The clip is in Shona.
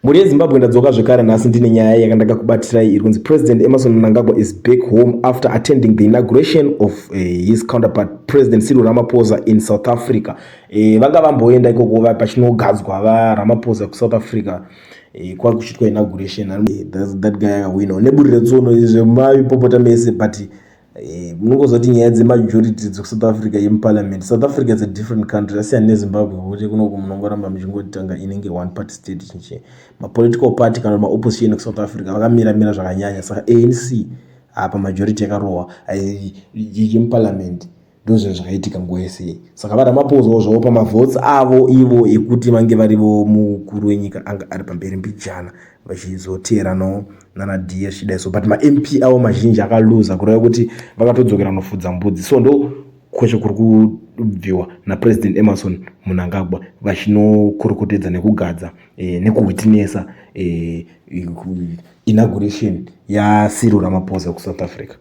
Mhuri yeZimbabwe, ndadzoka zvekare nhasi ndine nyaya yakandakakubatirai iri kunzi President Emmerson Mnangagwa is back home after attending the inauguration of his counterpart President Cyril Ramaphosa in South Africa. Vanga vamboenda ikoko pachinogadzwa vaRamaphosa kuSouth Africa, kwakuchiitwa inauguration. That guy akawina neburi retsono zvemaipopota mese, but munongozoti nyaya dzemajority dzekuSouth Africa yemuparliament. South Africa is a different country, asiyana neZimbabwe, kuti kunoku munongoramba muchingotanga inenge one party state. Chinchi mapolitical party kana maopposition ekuSouth Africa vakamiramira zvakanyanya. Saka ANC apa majority yakarohwa yemuparliament, ndo zvinhu zvakaitika nguva yese. Saka vaRamaphosawo zvavo pamavotes avo ivo ekuti vange varivo mukuru wenyika anga ari pamberi mbijana, vachizoteeranawo nana DA zvichidai so, but maMP avo mazhinji akaluza, kureva kuti vakatodzokera nofudza mbudzi. So ndo kweshe kuri kubviwa naPresident Emmerson Mnangagwa vachinokorokotedza nekugadza nekuwitnessa inauguration yaCyril Ramaphosa kuSouth Africa.